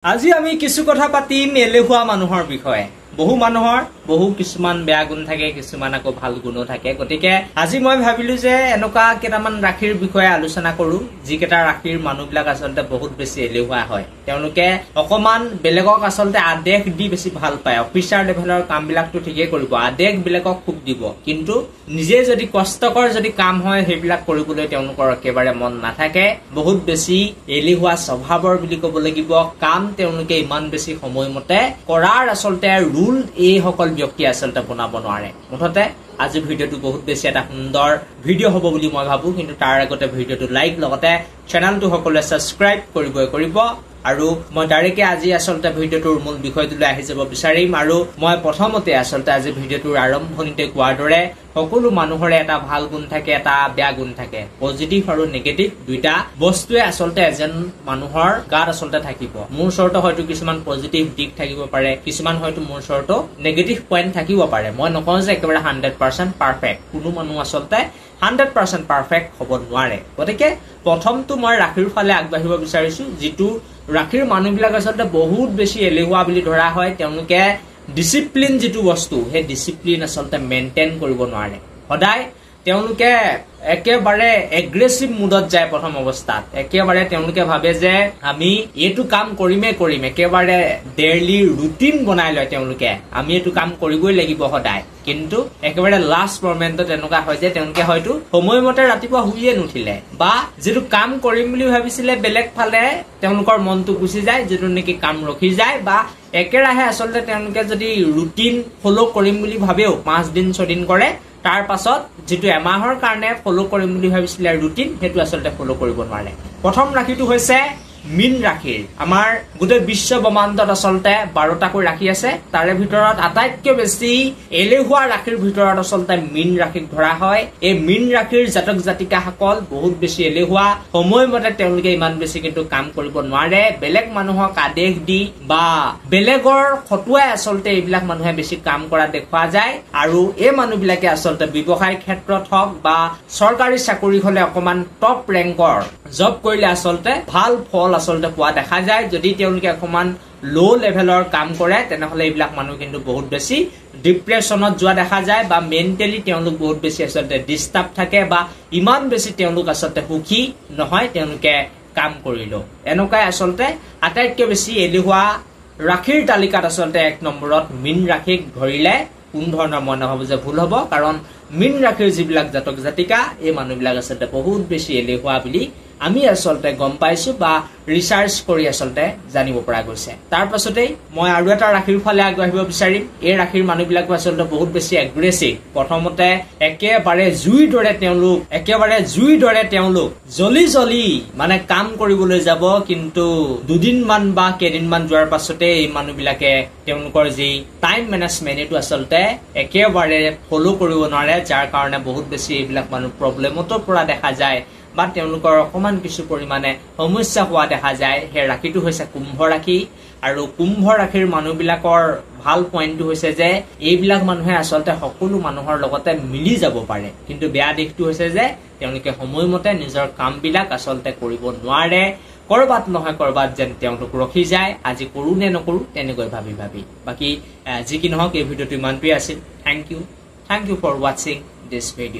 আজি আমি কিছু কথা পাতিম এলেহুৱা মানুহৰ বিষয়ে। বহু মানুহৰ বহু কিছুমান বেয়া গুণ থাকে, কিছুমান আকৌ ভাল গুণো থাকে। গতিকে আজি মই ভাবিলো যে এনেকুৱা কেইটামান ৰাশিৰ বিষয়ে আলোচনা কৰো, যিকেইটা ৰাশিৰ মানুহবিলাক আচলতে বহুত বেছি এলেহুৱা হয়। তেওঁলোকে অকমান বেলেগক আচলতে আদেশ দি বেছি ভাল পায়। অফিচাৰ লেভেলৰ কামবিলাকতো ঠিকেই কৰিব, আদেশ বেলেগক খুব দিব, কিন্তু নিজে যদি কষ্টকৰ যদি কাম হয় সেইবিলাক কৰিবলৈ তেওঁলোকৰ একেবাৰে মন নাথাকে। বহুত বেছি এলেহুৱা স্বভাৱৰ বুলি ক'ব লাগিব। কাম তেওঁলোকে ইমান বেছি সময়মতে কৰাৰ আচলতে ৰুল এইসকল ব্যক্তিয়ে আচলতে বনাব নোৱাৰে। মুঠতে আজি ভিডিঅ'টো বহুত বেছি এটা সুন্দৰ ভিডিঅ' হ'ব বুলি মই ভাবো। কিন্তু তাৰ আগতে ভিডিঅ'টো লাইক, লগতে চেনেলটো সকলোৱে ছাবস্ক্ৰাইব কৰিবই কৰিব। আৰু মই ডাইৰেক্টে আজি আচলতে ভিডিঅ'টোৰ মূল বিষয়টোলৈ আহি যাব বিচাৰিম। আৰু মই প্ৰথমতে আচলতে আজি ভিডিঅ'টোৰ আৰম্ভণিতে কোৱাৰ দৰে সকলো মানুহৰে এটা ভাল গুণ থাকে, এটা বেয়া গুণ থাকে। পজিটিভ আৰু নিগেটিভ দুইটা বস্তুৱে আচলতে এজন মানুহৰ গাত আচলতে থাকিব। মোৰ ওচৰতো হয়তো কিছুমান পজিটিভ দিশ থাকিব পাৰে, কিছুমান হয়তো মোৰ ওচৰতো নিগেটিভ পইণ্ট থাকিব পাৰে। মই নকওঁ যে একেবাৰে 100% পাৰফেক্ট, কোনো মানুহ আচলতে 100% পাৰফেক্ট হ'ব নোৱাৰে। গতিকে প্ৰথমটো মই ৰাশিৰ ফালে আগবাঢ়িব বিচাৰিছো, যিটো ৰাশিৰ মানুহবিলাক আচলতে বহুত বেছি এলেহুৱা বুলি ধৰা হয়। তেওঁলোকে ডিচিপ্লিন যিটো বস্তু, সেই ডিচিপ্লিন আচলতে মেইনটেইন কৰিব নোৱাৰে। সদায় তেওঁলোকে একেবাৰে এগ্ৰেছিভ মুডত যায়। প্ৰথম অৱস্থাত একেবাৰে তেওঁলোকে ভাবে যে আমি এইটো কাম কৰিমেই কৰিম, একেবাৰে ডেইলি ৰুটিন বনাই লয় তেওঁলোকে, আমি এইটো কাম কৰিবই লাগিব সদায়। কিন্তু একেবাৰে লাষ্ট মমেণ্টত এনেকুৱা হয় যে তেওঁলোকে হয়তো সময়মতে ৰাতিপুৱা শুইয়ে নুঠিলে, বা যিটো কাম কৰিম বুলি ভাবিছিলে বেলেগ ফালে তেওঁলোকৰ মনটো গুচি যায়, যিটো নেকি কাম ৰখি যায়। বা একেৰাহে আচলতে তেওঁলোকে যদি ৰুটিন ফ'ল' কৰিম বুলি ভাবেও 5 দিন 6 দিন কৰে, তাৰ পাছত যিটো এমাহৰ কাৰণে ফ'ল' কৰিম বুলি ভাবিছিলে ৰুটিন, সেইটো আচলতে ফ'ল' কৰিব নোৱাৰে। প্ৰথম ৰাশিটো হৈছে মীন ৰাশিৰ। আমাৰ গোটেই বিশ্ব ব্ৰহ্মাণ্ডত আচলতে 12টাকৈ ৰাশি আছে, তাৰে ভিতৰত আটাইতকৈ বেছি এলেহুৱা ৰাশিৰ ভিতৰত আচলতে মীন ৰাশিক ধৰা হয়। এই মীন ৰাশিৰ জাতক জাতিকাসকল বহুত বেছি এলেহুৱা। সময়মতে তেওঁলোকে ইমান বেছি কিন্তু কাম কৰিব নোৱাৰে। বেলেগ মানুহক আদেশ দি বা বেলেগৰ খটুৱাই আচলতে এইবিলাক মানুহে বেছি কাম কৰা দেখুওৱা যায়। আৰু এই মানুহবিলাকে আচলতে ব্যৱসায় ক্ষেত্ৰত হওক বা চৰকাৰী চাকৰি হলে অকমান টপ ৰেংকৰ জব কৰিলে আচলতে ভাল ফল আচলতে পোৱা দেখা যায়। যদি তেওঁলোকে অকমান ল' লেভেলৰ কাম কৰে তেনেহলে এইবিলাক মানুহ কিন্তু বহুত বেছি ডিপ্ৰেছনত যোৱা দেখা যায়, বা মেণ্টেলি তেওঁলোক বহুত বেছি আচলতে ডিষ্টাৰ্ব থাকে, বা ইমান বেছি তেওঁলোক আচলতে সুখী নহয় তেওঁলোকে কাম কৰিলেও। এনেকুৱাই আচলতে আটাইতকৈ বেছি এলেহুৱা ৰাশিৰ তালিকাত আচলতে 1 নম্বৰত মীন ৰাশিক ধৰিলে কোন ধৰণৰ মই নাভাবো যে ভুল হ'ব। কাৰণ মীন ৰাশিৰ যিবিলাক জাতক জাতিকা, এই মানুহবিলাক আচলতে বহুত বেছি এলেহুৱা বুলি আমি আচলতে গম পাইছো বা ৰিচাৰ্চ কৰি আচলতে জানিব পৰা গৈছে। তাৰ পাছতেই মই আৰু এটা ৰাশিৰ ফালে আগবাঢ়িব বিচাৰিম। এই ৰাশিৰ মানুহবিলাকো আচলতে বহুত বেছি এগ্ৰেছিভ। প্ৰথমতে একেবাৰে জুইৰ দৰে তেওঁলোক জ্বলি জ্বলি মানে কাম কৰিবলৈ যাব, কিন্তু দুদিনমান বা কেইদিনমান যোৱাৰ পাছতে এই মানুহবিলাকে তেওঁলোকৰ যি টাইম মেনেজমেণ্ট এইটো আচলতে একেবাৰে ফ'ল' কৰিব নোৱাৰে, যাৰ কাৰণে বহুত বেছি এইবিলাক মানুহ প্ৰব্লেমতো পৰা দেখা যায় বা তেওঁলোকৰ অকমান কিছু পৰিমাণে সমস্যা হোৱা দেখা যায়। সেই ৰাশিটো হৈছে কুম্ভ ৰাশি। আৰু কুম্ভ ৰাশিৰ মানুহবিলাকৰ ভাল পইণ্টটো হৈছে যে এইবিলাক মানুহে আচলতে সকলো মানুহৰ লগতে মিলি যাব পাৰে, কিন্তু বেয়া দিশটো হৈছে যে তেওঁলোকে সময়মতে নিজৰ কামবিলাক আচলতে কৰিব নোৱাৰে। কৰবাত নহয় কৰবাত যেন তেওঁলোক ৰখি যায়, আজি কৰো নে নকৰো তেনেকৈ ভাবি ভাবি। বাকী যি কি নহওক, এই ভিডিঅ'টো ইমানটোৱে আছিল। Thank you for ৱাচিং দিছ ভিডিঅ'।